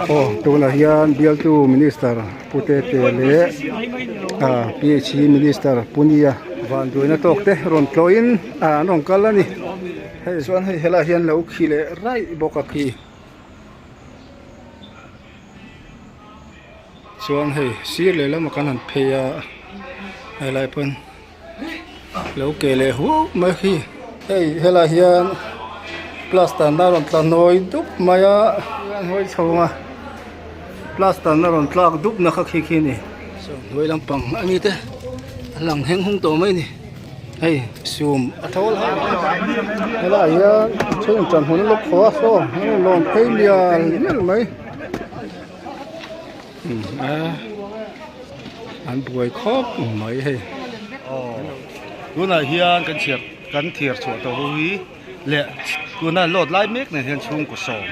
Aw tunah hian bialtu minister Pu Tete leh ah PHE minister Pu Nia vanduaina tawk te rawn tlawhin ah an rawn kal a ni hei chuan hei helaiah hian lo khi leh raih bawk a khi. Chuan hei sir lehlamah kan han phei a helai pawn lo ke leh huau mai khi hei helai hian plaster na rawn tla nawi dup mai a hnuai chho ang a plaster na rawn tlak dup na kha khi khi a ni hnuai lampang a ni te a lang heng hung tawh mai a ni. Hei sum a tho la helaiah hian thil inṭan hmun lawk khawh a saw a rawn lawn phei mial mial mai a an buai khawp mai hei. Aw tunah hian kan chhiar kan thiar chhuah tawh ho hi leh tuna load lai mek nen hian chhungkaw sawm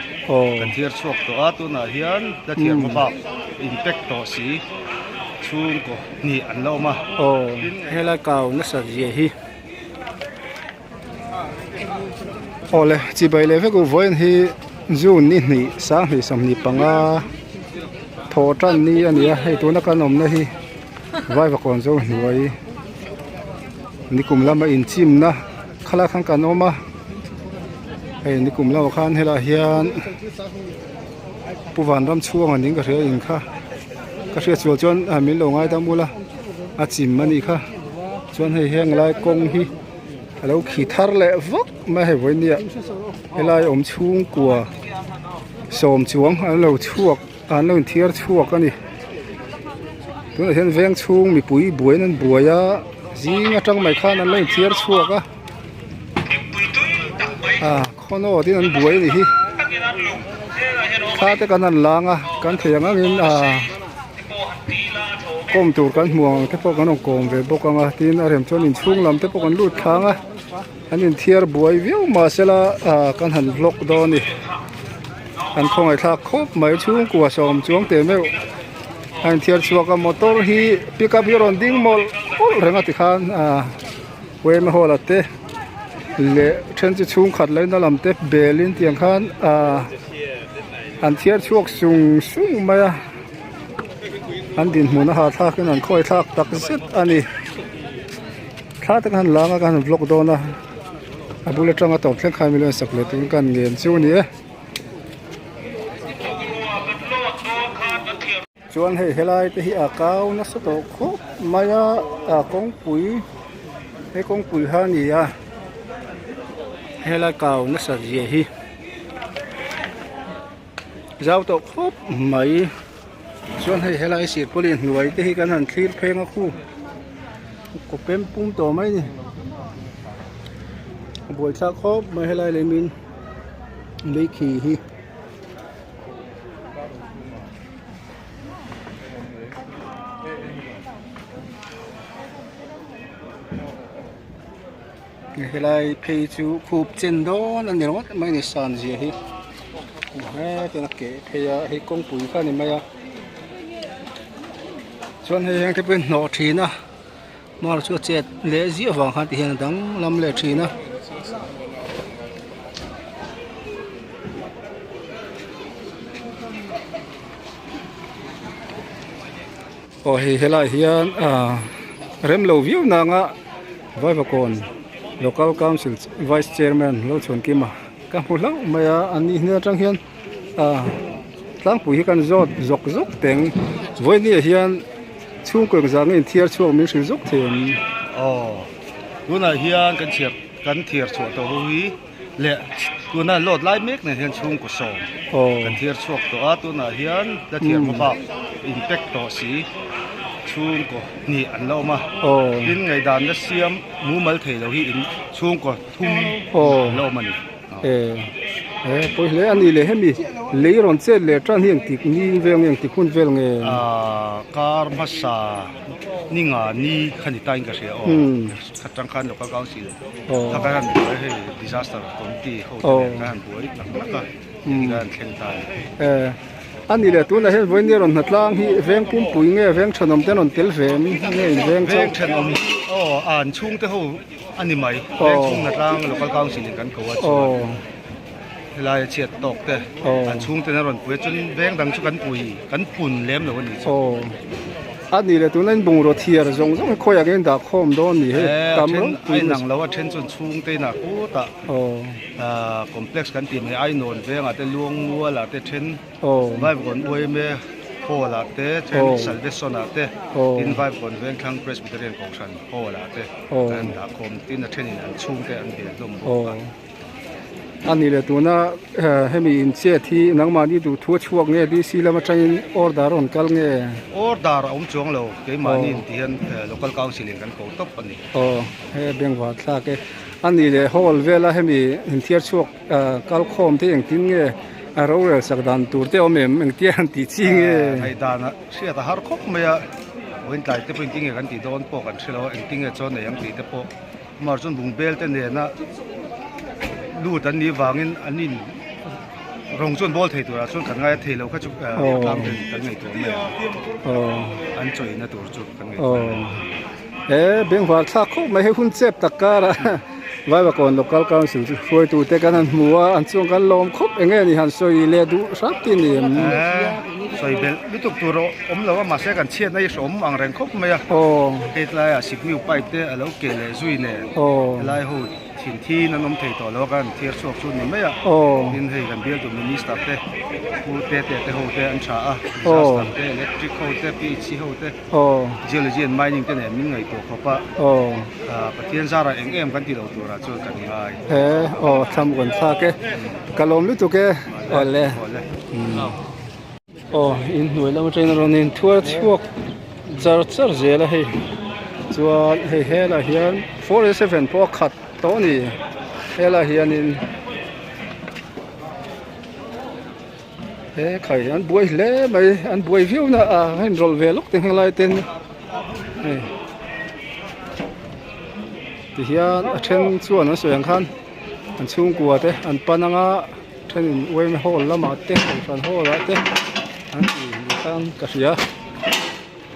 kan thiar chhuak tawh a tunah hian la thiar hma bak in pack tawh si chhungkaw hnih an la awm a. Aw helai kau nasa zia hi awle chibai leh vek u vawiin hi June ni hnih sanghnih 25 thawh tan ni a ni a hei tuna kan awmna hi Vaivakawn zo hnuai nikum lama inchimna. Khalai khan kan awm a hei nikum lamah khan helaiah hian Pu Vanram chhuang an ding ka hria in kha ka hriat sual chuan min lo ngaidam ula a chim a nih kha chuan hei heng lai kawng hi a lo khi thar leh vak mai a hei vawinia helai awm chhungkua sawm chuang an lo chhuak an lo inthiar chhuak a ni tunah hian veng chhung mipui buaiin an buai a zing atang mai khan an lo inthiar chhuak a ah khaw tin an buai a ni hi thla te kan han lang a kan thei ang angin ah kawm tur kan hmu ang te pawh kan rawn kawm ve bawk ang a tin a rem chuan inchhung lam te pawh kan lut thlang a an inthiar buai viau mahsela ah kan han vlog dawn a ni. An khawngaih thlak khawp mai chhungkua sawm chuang teh meuh a inthiar chhuak a motor hi pickup hi a rawn ding mawlh mawlh reng a tikhan ah yma hall ah te leh then chu chhungkhat laina lam te bel in tiang khan ah an thiar chhuak sung sung mai a an dinhmun a hahthlak in an khawngaih thlak tak zet a ni thla te khan lang a kan han vlog dawn a. A bul atanga tawp thleng khan min lo sak leh turin kan ngen chu a ni e. Chuan hei helai te hi a kau nasa tawh khawp mai a a kawngpui he kawngpui kha a ni a helai kau nasa zia hi zau tawh khawp mai chuan hei helai sirpawlin hnuai te hi kan han thlir pheng a khu. Kaw pem pum tawh mai a ni a buaithlak khawp mai helai leh min lei khi hi. Helai phei chu khup chen dawn a ni ringawt mai a ni san zia hi hetin a keh phei a hei kawngpui kha a ni mai a. Chuan hei heng te pawh hi hnawh thin a mar chu a chet leh ziah vang khan tihian a danglam leh thin a. Aw hei helaiah hian ah rem lo viau nanga Vaivakawn Local Council Vice Chairman Lalchhuankima ka hmu hlauh mai a an nih hnen atang hian. Ah tlangpui hi kan zawt zawk zawk teng vawinia hian chhungkaw engzah nge inthiar chhuak min hrilh zawk thei ang. Aw tunah hian kan chhiar kan thiar chhuah tawh ho hi leh tuna load lai mek nen hian chhungkaw sawm kan thiar chhuak tawh a tunah hian la thiar hma bak in pack tawh si chhungkaw hnih an la awm a tin ngaihdan la siam mumal thei lo hi in chhungkaw thum an la awm a ni. E pawi hle a ni le hemi lei rawn chet leh tan hi engtik ni vel nge engtik hun vel nge ah kar hmasa ni nga ni kha ni ta in ka hria aw kha tang khan local council kha kan han buai hei disaster committee ho te nen kan han buai tak tak a heti kan han thleng ta a ni. E a ni le tunah hian vawiin rawn hnatlang hi veng pumpui nge veng thenawm te an rawn tel ve em nge in veng chu veng thenawm aw an chhungte ho. A ni mai, veng chhung hnatlang local council in kan ko a chuan Helaia chhiat tawk te an chhungten a rawn pui a, chuan veng dang chu kan pui, kan pun lem lo a nih chu. Aw, a nih leh tuna in bungraw thiar zawng zawng hi khawiah nge in dah khawm dawn ni hei tam ropui a inang lo a, then chuan chhungte inah kutah complex kan tih mai Ainawn vengah te Luangmualah te then Vaivakawn Uaime Hall ah te then Salvation ah te tin Vaivakawn Vengthlang Presbyterian Kohhran Hall ah te kan dah khawm tin a thenin an chhungte an bel hlawm bawk a. A nih leh tuna hemi in chet hi nangmahni duh thu a chhuak nge DC lam atangin order a rawn kal nge? Order a awm chuang lo, keimahni in ti hian local council in kan ko tawp a ni. Aw, he bengvar thlak e. A nih leh hall vela hemi inthiar chhuak kal khawm te engtin nge a rorel sak dan tur te awm em? Engtia han tih chi nge? Ngaihdan a hriat a har khawp mai a, vawiin tlai te pawh engtin nge kan tih dawn pawh kan hre lo a, engtin nge chuan nei ang tih te pawh. Amah chuan bungbel te nena lut an nih vangin an in rawng chuan bawl thei turah chuan kan ngai a thei lo kha chu tlang ten kan ngaihtuah mai ang an chawina tur chu kan ngaihtuah mai ang. E bengvar thlak khawp mai hei hun chep tak kara Vaivakawn Local Council chu hruaitu te kan han hmu a an chuan kan lawm khawp eng nge ni han sawi leh duh hrat ti ni em? E sawi belh lutuk tur a awm lo a mahse kan chhiatna hi hreawm ang reng khawp mai a hei tlaiah sikniu pipe te a lo ke leh zui nen helai ho thin thin an awm thei tawh lo a kan thiar chhuak chu ni mai a tin hei kan bialtu minister te pu te te te ho te an tha a disaster te electric ho te phc ho te geology and mining te nen min ngaihtuah khawp a Pathian zarah eng em kan ti lo turah chuan kan ngai. E aw thlam rawn thlak e ka lawm lutuk e awle. Aw inhnuai lam atangin a rawn inthuar chhuak char char zel a hei chuan hei helaiah hian 4A7 pawh a khat tawh a ni helaiah hianin he khai an buai hle mai an buai viau na a a inrawlh ve lawk te heng lai ten hei tihian a then chuan an sawi ang khan an chhungkua te an pan anga. Thenin uaime hall lamah te kohhran hall ah te an ti ni khan ka hria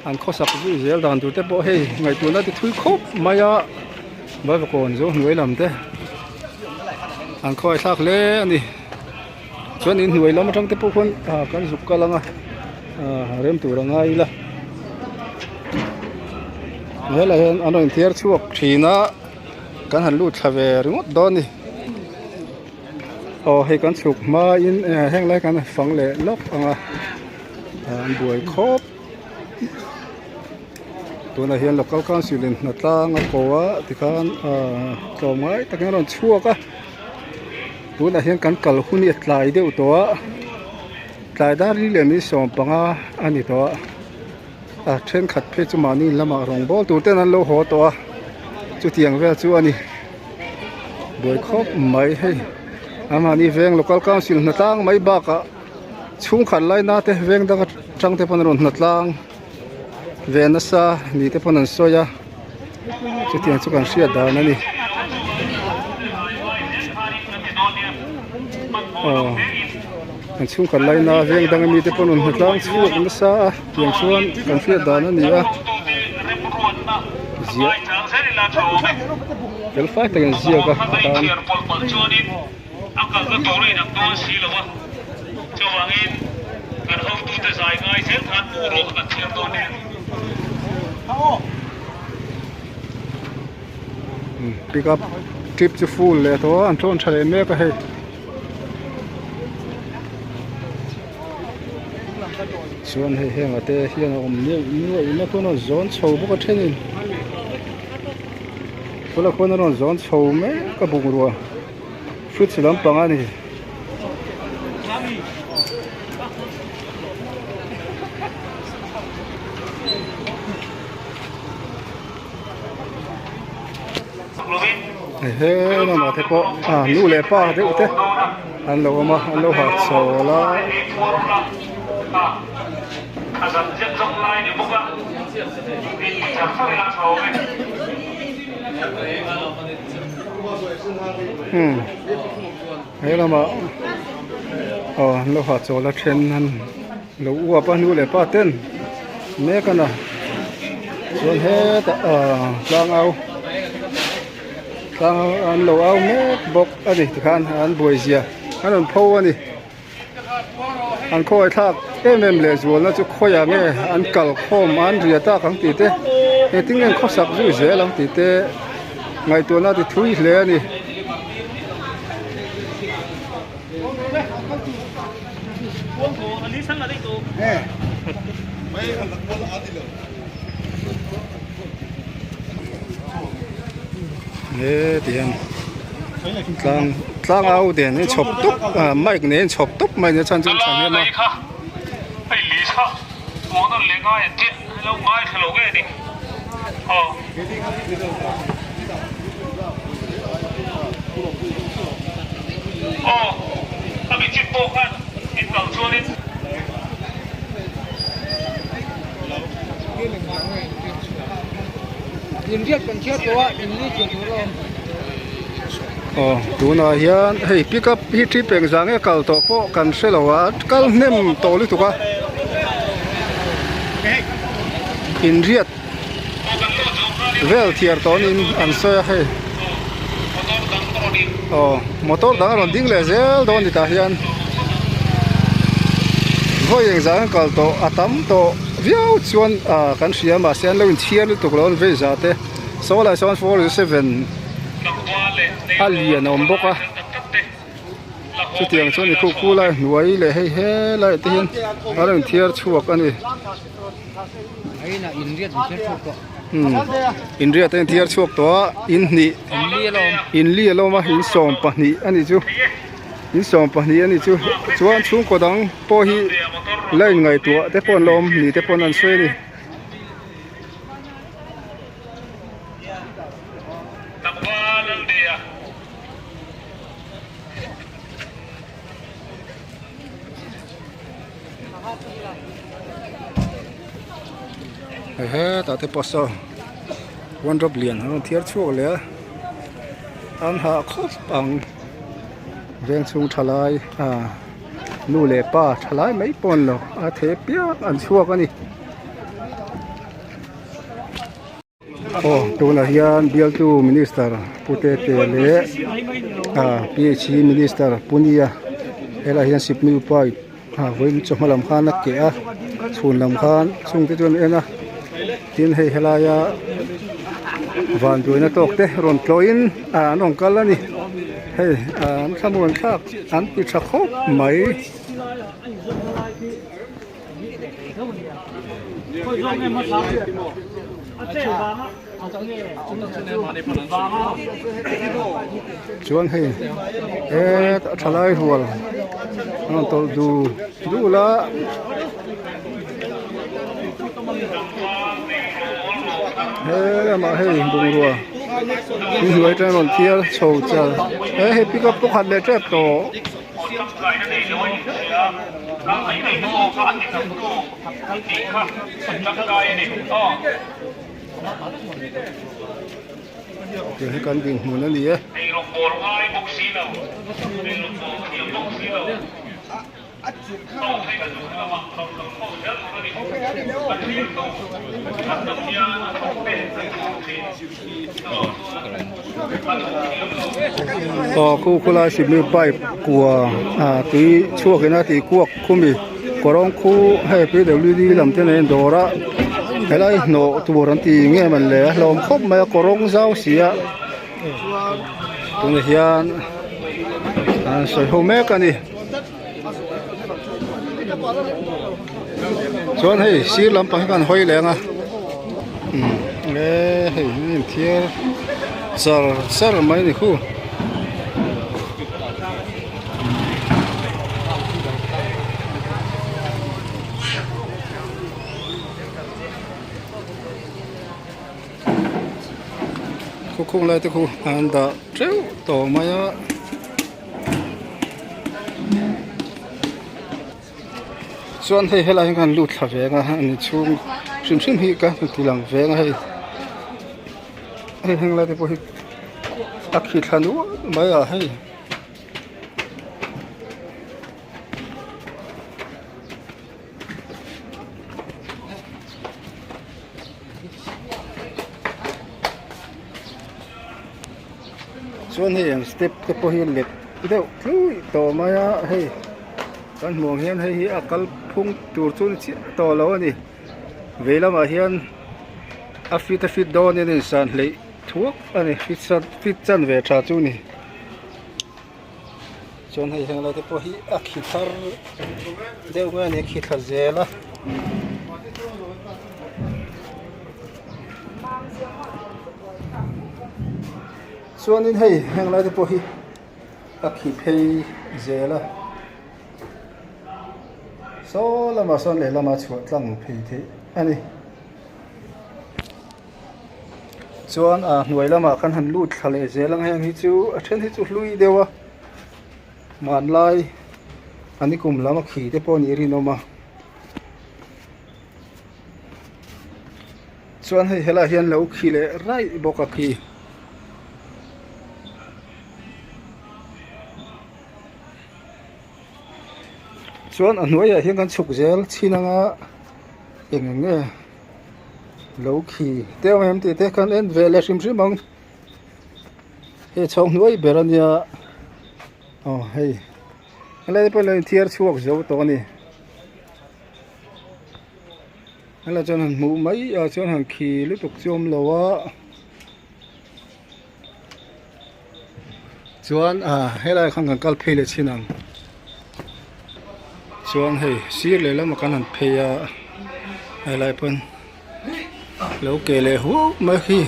an khawsak zui zel dan tur te pawh hei ngaihtuahna ti thui khawp mai a Vaivakawn zo hnuai lam te an khawi thlak hle a ni chuan in hnuai lam atang te pawh khuan ah kan zuk kal ang a ah rem tur a ngai ila helaiah hian an rawn inthiar chhuak thin a kan han lut thla ve ringawt dawn a ni. Aw hei kan chhuk hmain heng lai kan fang leh lawk ang a an buai khawp tunah hian local council in hna tlang a ko a tikhan ahh tlawmngai takin a rawn chhuak a tunah hian kan kal hun hi a tlai deuh tawh a tlai dar li leh ni 15 a ni tawh a a thenkhat phei chu mahni lamah rawngbawl tur ten an lo haw tawh a chutiang vel chu a ni. Buai khawp mai hei a mahni veng local council hna tlang mai bakah chhungkhat laina te veng dang atang te pawn a rawn hna tlang ve nasa ni te pawn an sawi a chutiang chu kan hriat dan a ni aw kan chhungkhat laina veng dang ami te pawn rawn hna tlang chhuak nasa a tiang chuan kan hriat dan a ni a ziah. Fel fai takin ziak a atan. Pick up trip chu full leh tawh a an thawn tha leh mek a hei. Chuan hei heng ah te hian a awm nuaih nuaih na khawn a zawn chho bawk a thenin tuna khawn a rawn zawn chho mek a bungrua fridge lampang a ni. He lamah te pawh ah nu leh pa deuh te an lo awm a an lo ha chawl a. Hmm he lamah aw an lo ha chawl a then an lo uap a nu leh pa ten mek a na chuan hetah ah tlangau tlangau an lo au mek bawk a ni tikhan an buai zia. An rawn pho a ni. An khawi thlak em em leh zualna chu khawiah nge an kal khawm a an ria tak ang tih te engtin nge an khawsak zui zel ang tih te ngaihtuahna a ti thui hle a ni. He ti hian tlang tlang au den hi chhawp tawp ah mic nen chhawp tawp mai nia chhan chu an thahnem a. Aw tunah hian hei pickup hi trip engzah nge kal tawh pawh kan hre lo a kal hnem tawh lutuk a inriat vel thiar tawh niin an sawi a hei aw motor dang a rawn ding leh zel dawn ni tah hian vawi engzah nge kal tawh a tam tawh viau chuan ah kan hria mahse an lo inchhiar lutuk lo an vei zah te saw lai sawn 407 a lian a awm bawk a chutiang chuan i khuh khu lai hnuai leh hei helai te hian a lo inthiar chhuak a ni. Inriat a inthiar chhuak tawh a inhnih inli a la awm a insawmpahnih a nih chu insawmpahnih a nih chu chuan chhungkaw dang pawh hi la inngaihtuah te pawh an la awm ni te pawn an sawi a ni. Hei hetah te pawh saw one drop lian an rawn thiar chhuak leh a an hah khawp ang veng chhung tha lai ah nu leh pa tha lai mai pawh an lo a the piang an chhuak a ni. Aw tunah hian bialtu minister Pu Tete leh ah PHE minister Pu Nia helaiah hian sipmiu pipe ah vawiin chawhma lam khan a keh a chhun lam khan chungte chuan an en a tin hei helaia vanduaina tawk te rawn tlawhin ah an rawn kal a ni hei ah an thlamuan thlak an ti tha khawp mai. Chuan hei hetah thalai rual an rawn tawlh du dul a. He lamah hei bungrua inhnuai atang a rawn thiar chho char he hei pickup pakhat leh tep tawh. Tiang hi kan dinhmun a ni e. Aw khu khulai cement pipe kua ah tui chhuak in a tih kuak khumi kawrawng khu hei PWD lam te nen dawr a helai hnawh tur an ti nge man le a hlawm khawp mai a kawrawng zau si a tunah hian an sawi ho mek a ni. Chuan hei sir lampang hi kan hawi leng a umm e hei an inthiar char char mai a ni khu. Khawkhung lai te khu an dah teuh tawh mai a. Chuan hei helai hian kan lut thla veng a ani chhung hrim hrim hi ka ti lang veng a hei hei heng lai te pawh hi a khi thla nual mai a hei. Chuan hei ang step te pawh hi let. deuh tluih tawh mai a hei kan hmuh ang hian hei hi a kalphung tur chu ni chiah tawh lo a ni vei lamah hian a fit a fit dawn in a insan hleih thuak a ni fit chan fit chan ve tha chu a ni chuan hei heng lai te pawh hi a khi thar deuh mai a ni a khi thla zel a. Chuanin hei heng lai te pawh hi a khi phei zel a saw lamah sawn lehlamah a chhuah tlang phei theih a ni chuan a hnuai lamah khan han lut thla leh zel ang heng hi chu a then hi chu hlui deuh a hmanlai a nikum lam a khi te pawh a nih rinawm a. Chuan hei helaiah hian lo khi leh raih bawk a khi. Chuan a hnuaiah hian kan chhuk zel chhin anga eng eng nge lo khi te ang em tih te khan en ve leh hrim hrim ang. Hei chhawng hnuai ber a nia aw hei helai te pawh hi lo inthiar chhuak zo tawh a ni. Helai chuan han hmuh mai ah chuan han khi lutuk chu a awm lo a chuan ah helai khan kan kal phei leh chin ang chuan hei sir leh lamah kan han phei a helai pawn lo ke leh huau mai khi.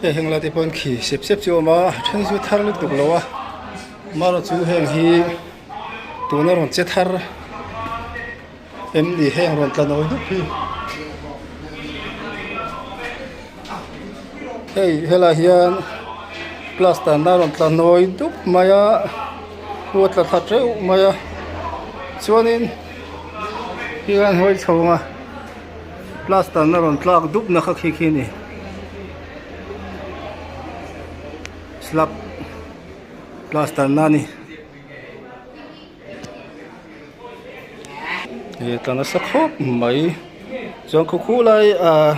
Hei heng lai te pawh hian khi sep sep chu a awm a a then chu thar lutuk lo a amaherawh chu heng hi tuna rawn che thar em ni heng rawn tla nawi dup hi hei helaiah hian plaster na rawn tla nawi dup mai a khu a tla thla teuh mai a chuanin khi an hawi chho ang a plaster na rawn tlak dup na kha khi khi a ni slab plaster na a ni. Ih tla nasa khawp mai chuan khaw khu lai ah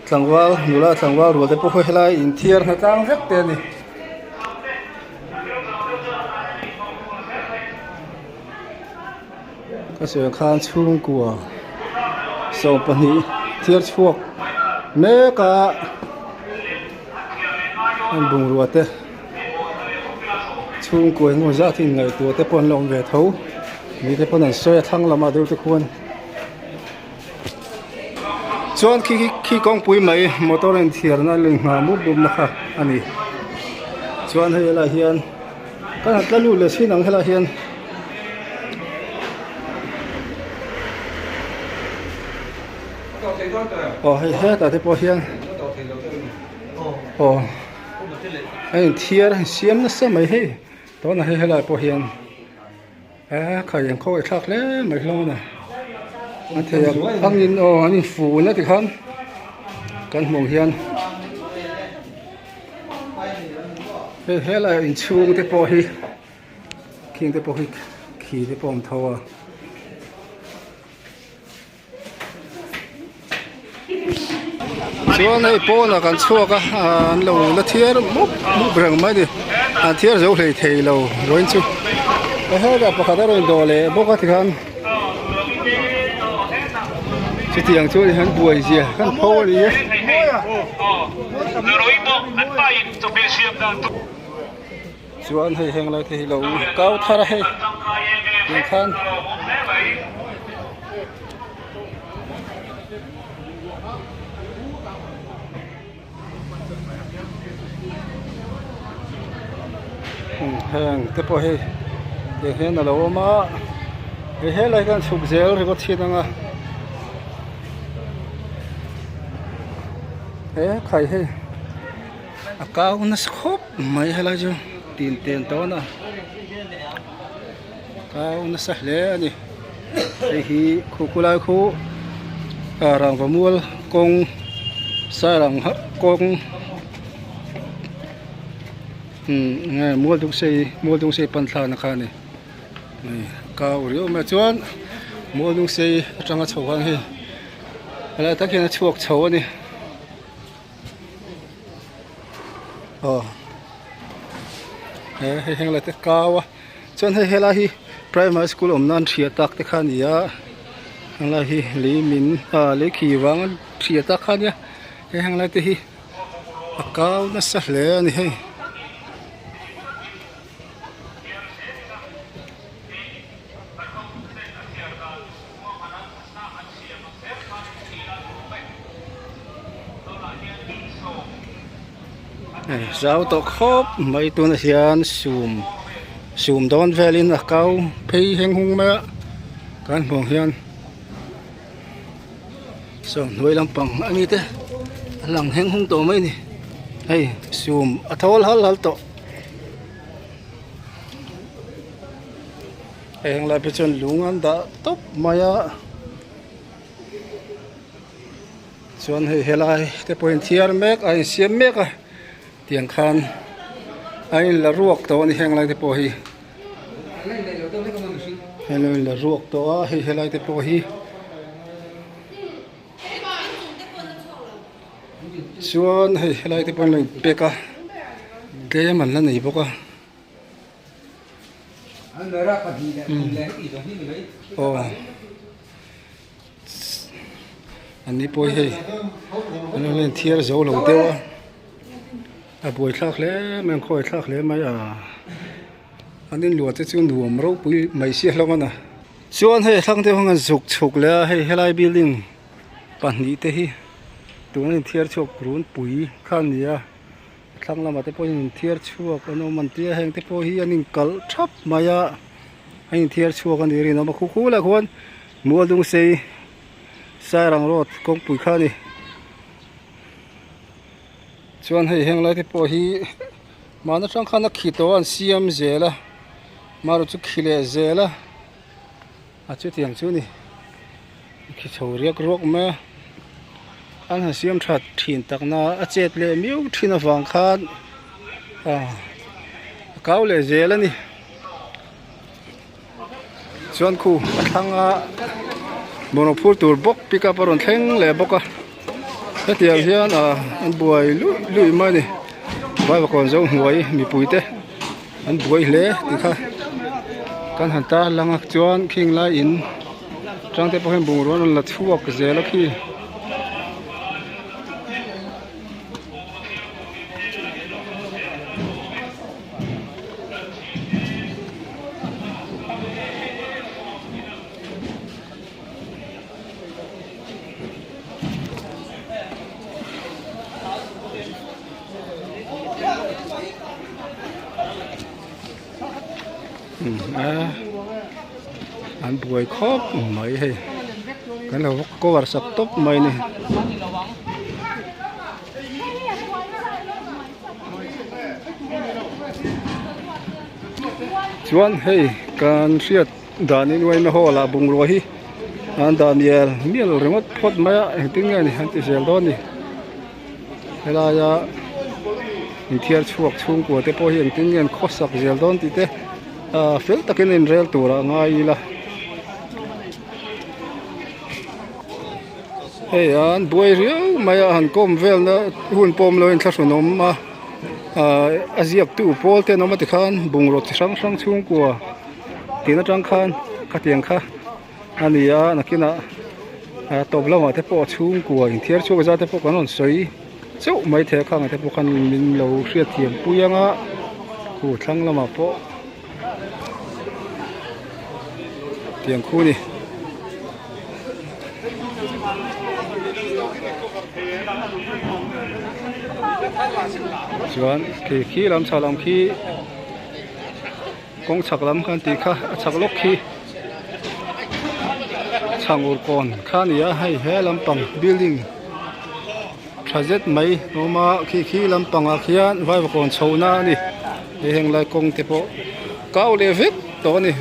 tlangval nula tlangval rual te pawh helai inthiar hna tlang vek te a ni. Ka sawi ang khan chhungkua 12 thiar chhuak mek a an bungrua te. Chhungkua eng emaw zat hi inngaihtuah te pawh an la awm ve tho mi te pawn an sawi a thlang lamah deuh te khuan chuan khi khi khi kawngpui mai motor a inthiarna lei nghah mup mup na kha a ni chuan hei helaiah hian kan han tla lut leh chin ang helaiah hian. Aw hei hetah te pawh hian aw. A inthiar a insiam nasa mai hei tunah hei helaiah pawh hian eee khai an khawngaih thlak hle mai hlawm a ni a thei ang angin aw an infun a tikhan kan hmuh ang hian hei helaiah inchhung te pawh hi khing te pawh hi khi te pawh a awm tho a. Chuan hei pawnah kan chhuak a an lo la thiar mup mup reng mai a ni an thiar zo hlei thei lo vawiin chu hetah pakhat a rawn dawh leh bawk a tikhan chutiang chu an buai zia kan pho a ni e. Chuan hei heng lai te hi lo kau thar a hei tiang khan heng te pawh hei tiang hian a lo awm a hei helai hian chhuk zel ringawt thin ang a he khai hei. A kau nasa khawp mai helai chu tin ten tawn a kau nasa hle a ni hei hi khu khu lai khu ah rangva mual kawng sairang kawng. Umm enge Mualdungsei Mualdungsei pan thlakna kha a ni hei kau riau mai a chuan Mualdungsei atanga chho khan hei helai tak hian a chhuak chho a ni aw he hei henglai te kau a chuan hei helai hi primary school awm nan hria tak te kha a ni a helai hi lei min ah lei khi vang a hria tak kha a nia hei henglai te hi. A kau nasa hle a ni hei. Hei zau tawh khawp mai tunah hian sum sum dawn velin a kau phei heng hung mai a kan hmuh ang hian. Saw hnuai lampang a mi te a lang heng hung tawh mai a ni hei sum a thawl hal hal tawh hei heng lai phei chuan lung an dah tawp mai a chuan hei helai te pawhin thiar mek a insiam mek a tiang khan a inla ruak tawh a ni heng lai te pawh hi. Hei lo in la ruak tawh a hei helai te pawh hi chuan hei helai te pawh an lo in pack a tlem an la nei bawk a aw an ni pawh hi hei an lo la inthiar zo lo deuh a. A buai thlak hle mai ang khawi thlak hle mai a an inluah te chu nuam ropui mai si hlawm a na chuan hei thlang deuh ang an zuk chhuk leh a hei helai building pahnih te hi tuna inthiar chhuak runpui kha a ni a thlang lamah te pawhin inthiar chhuak an awm an tia heng te pawh hi an inkalh thap mai a a inthiar chhuak a nih rinawm a khu khu lah khuan Mualdungsei Sairang road kawngpui kha a ni. Chuan hei heng lai te pawh hi mahni atang khan a khi tawh a an siam zel a marawh chu khi leh zel a a chutiang chu a ni khi chho riak ruak mai a an han siam that thin tak na a chet leh miau thin avang khan ah a kau leh zel a ni. Chuan khu a thlang a bungraw phur tur bawk pick up a rawn thleng leh bawk a hetiang hian ah an buai luih luih mai a ni vaivakawn zo hnuai mipui te an buai hle tih kha kan han tar lang a chuan khing lai in tang te pawh hian bungrua an rawn la chhuak zel a khi. An buai khawp mai hei kan lo cover sak tawp mai a ni. Chuan hei kan hriat danin uaina hall ah bungrua hi an dah mial mial ringawt phawt mai a engtin nge ni an ti zel dawn ni helaia inthiar chhuak chhungkua te pawh hi engtin nge an khawsak zel dawn tih te ah fel takin a inrel turah a ngai ila. Hei an buai riau mai a han kawm velna hun pawm lo in thlahrun awm a ahh a ziak tu pawl te an awm a tikhan bungraw chi hrang hrang chhungkua tin atang khan khatiang kha a ni a nakinah ah tawp lamah te pawh chhungkua inthiar chhuak zat te pawh kan rawn sawi chauh mai thei a khang ah te pawh khan min lo hriatthiam pui ang a khu thlang lamah pawh. Tiang khu ni. Chuan khi khi lam chhak lam khi kawng chhak lam khan tih kha a chhak lawk khi chhangur kawn kha a ni a hei he lampang building tha zet mai a awm a khi khi lampangah khian vaivakawn chhohna a ni hei heng lai kawng te pawh kau leh vek tawh a ni.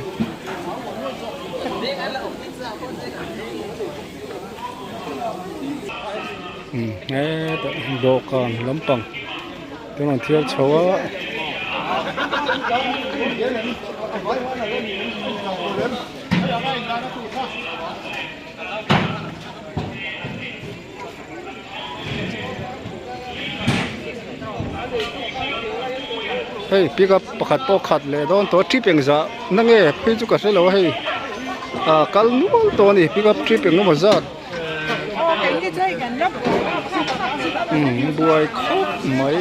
Hetah dawhkan lampang te rawn thiar chho a. Hei pickup pakhat pawh khat leh dawn tawh trip engzah na nge phei chu ka hre lo a hei ah kal nual tawh a ni pickup trip engemaw zat umm buai khawp mai.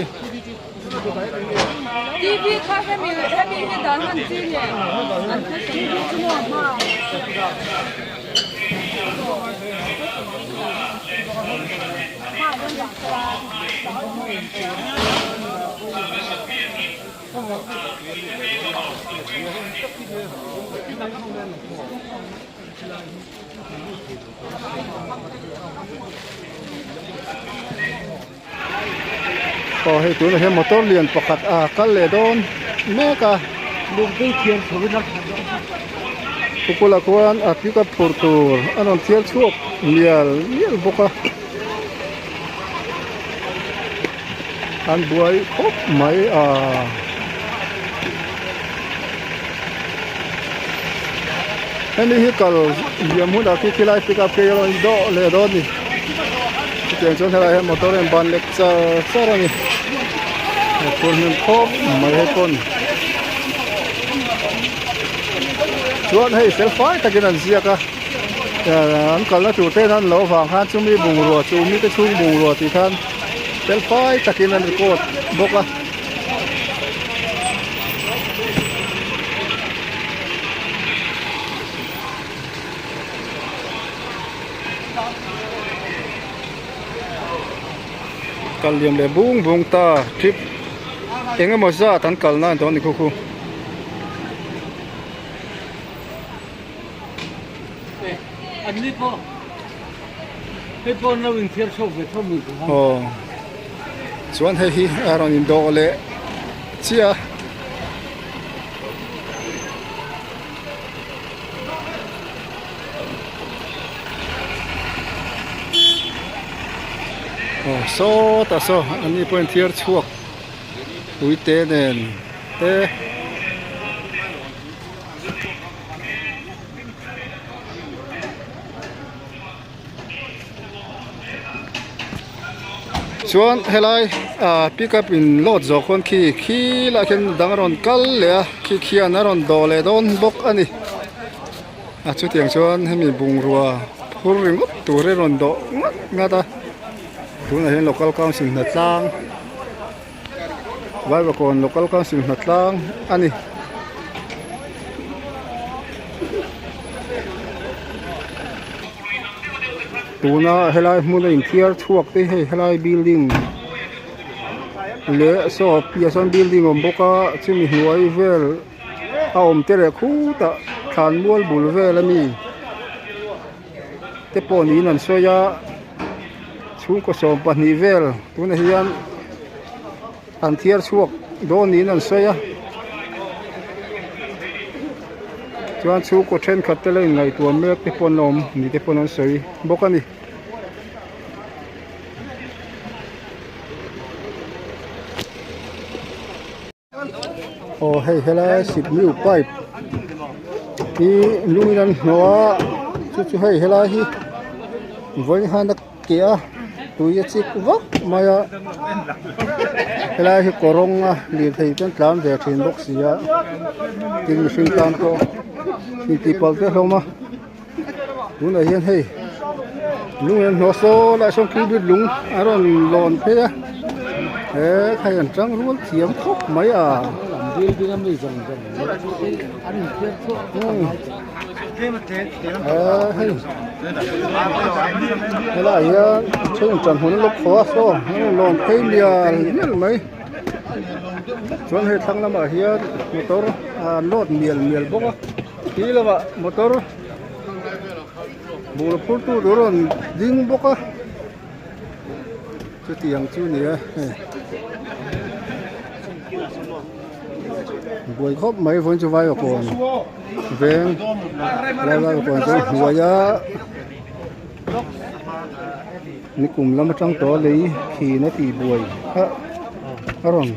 Aw hei tunah hian motor lian pakhat a kal leh dawn mek a tukula khuan a pickup phur tur a rawn thiar chhuak mial mial bawk a an buai khawp mai a. Hemi hi kal liam hunah khi khilai pickup khi a rawn dawh leh dawn a ni. Chutiang chuan helaiah hian motor a inban lek char char a ni. He phur hnem khawp mai hei pawn. Chuan hei fel fai takin an ziak a an kalna tur te an lo vang khan chumi bungrua chu mite chhung bungrua tih khan fel fai takin an record bawk a. Kal liam leh bung bung ta trip eng emaw zat an kal nan tawh a ni khu khu. Aw chuan hei hi a rawn indawh leh chiah a. Aw sawtah saw an ni pawhin thiar chhuak uite nen te. Chuan helai ah pickup in load zawh khawn khi khi lah khian dang a rawn kal leh a khi khian a rawn dawh leh dawn bawk a ni a chutiang chuan hemi bungrua phur ringawt tur hi a rawn dawh ngat ngat a tunah hian local council hnatlang. Vaivakawn local council hnatlang a ni. Tuna helai hmuna inthiar chhuak te hei helai building leh saw piah sawn building a awm bawk a chumi hnuai vel a awm te leh khutah thlanmual bul vel a ni te pawh niin an sawi a. Chhungkaw 12 vel tunah hian an thiar chhuak dawn niin an sawi a chuan chhungkaw thenkhat te la inngaihtuah mek te pawh an la awm ni te pawh an sawi bawk a ni. Aw hei helai sipmiu pipe hi lungin an hnawh a chu chu hei helai hi vawiin khan a keh a tui a chik vak mai a helai hi kawrawng a lirthei te an tlan ve thin bawk si a tin mihring tan pawh intihpalh te hlawm a tunah hian hei lung an hnawh saw lai sawn cubit lung a rawn lawn phei a he khai an tang rual thiam khawp mai a hei helaiah hian then in ṭanhmun a lawk khawh a saw an rawn lawn phei mial mial mai chuan hei thlang lamah hian motor an load mial mial bawk a. Ti lovah motor bungraw phur tu tur a rawn ding bawk a chutiang chu a ni a hei buai khawp mai vawiin chu vaiawkawn veng lai vaiawkawn chu hnuai a nikum lam atang tawh a lei khi na tih buai a a rawn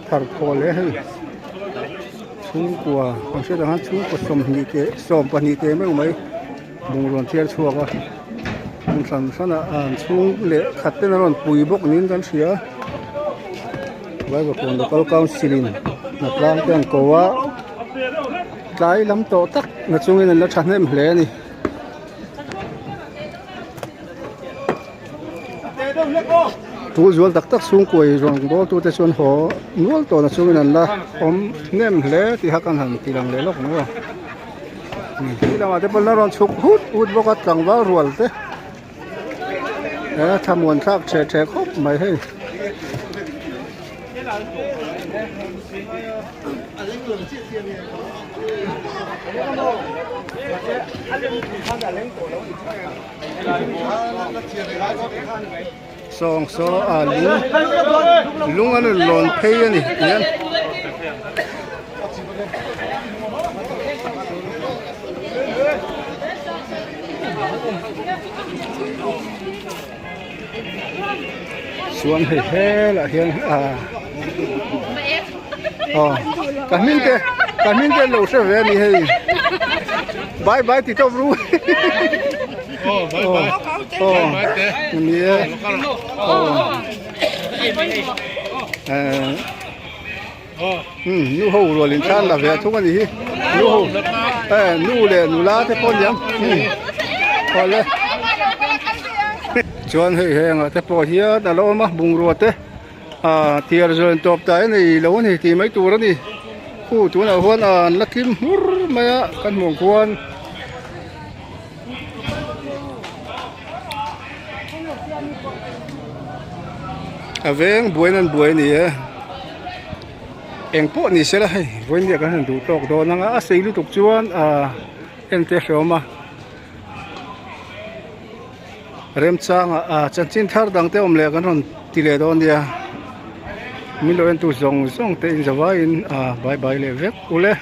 thar khawh leh a hei. Chhungkua kan hriat ang hian chhungkua 20 teh 12 teh meuh mai bungraw an thiar chhuak a hmun hran hran ah an chhung leh khat ten an rawn pui bawk niin kan hria Vaivakawn local council in hnatlang te an ko a tlai lam tawh tak na chungin an la thahnem hle a ni. Tul zual tak tak chhungkua hi rawn bawl tute chuan haw nual tawhna chungin an la awm hnem hle tih kha kan han ti lang leh lawk ang aw. Khi lamah te pawh an la rawn chhuk hut hut bawk a tlangval rual te eh thlamuan thlak the the khawp mai hei. Sawng saw a lung lung an rawn lawn phei a ni tihian. Chuan hei helah hian ah aw ka hming te ka hming te an lo hre ve a ni hei bye bye ti tawp ru aw aw ni e aw eh nu ho rual in thlan la ve a thung a ni hi nu ho eh nu leh nula te pawh aniang awle chuan hei hengah te pawh hian a lo awm a bungrua te ah tiar zawn tawp ta e nei lo a ni tih mai tur a ni khu tunah huan an la tlim hmur mai a kan hmuh ang khuan. A veng buain an buai a ni e eng pawh ni sela hei vawiin kan han duh tawk dawn ang a a sei lutuk chuan ah en te a hreawm a remchangah ah chanchin thar dang te awm leh kan rawn ti leh dawn nia min lo entu zawng zawng te in zavaiin ah bye bye leh vek ule.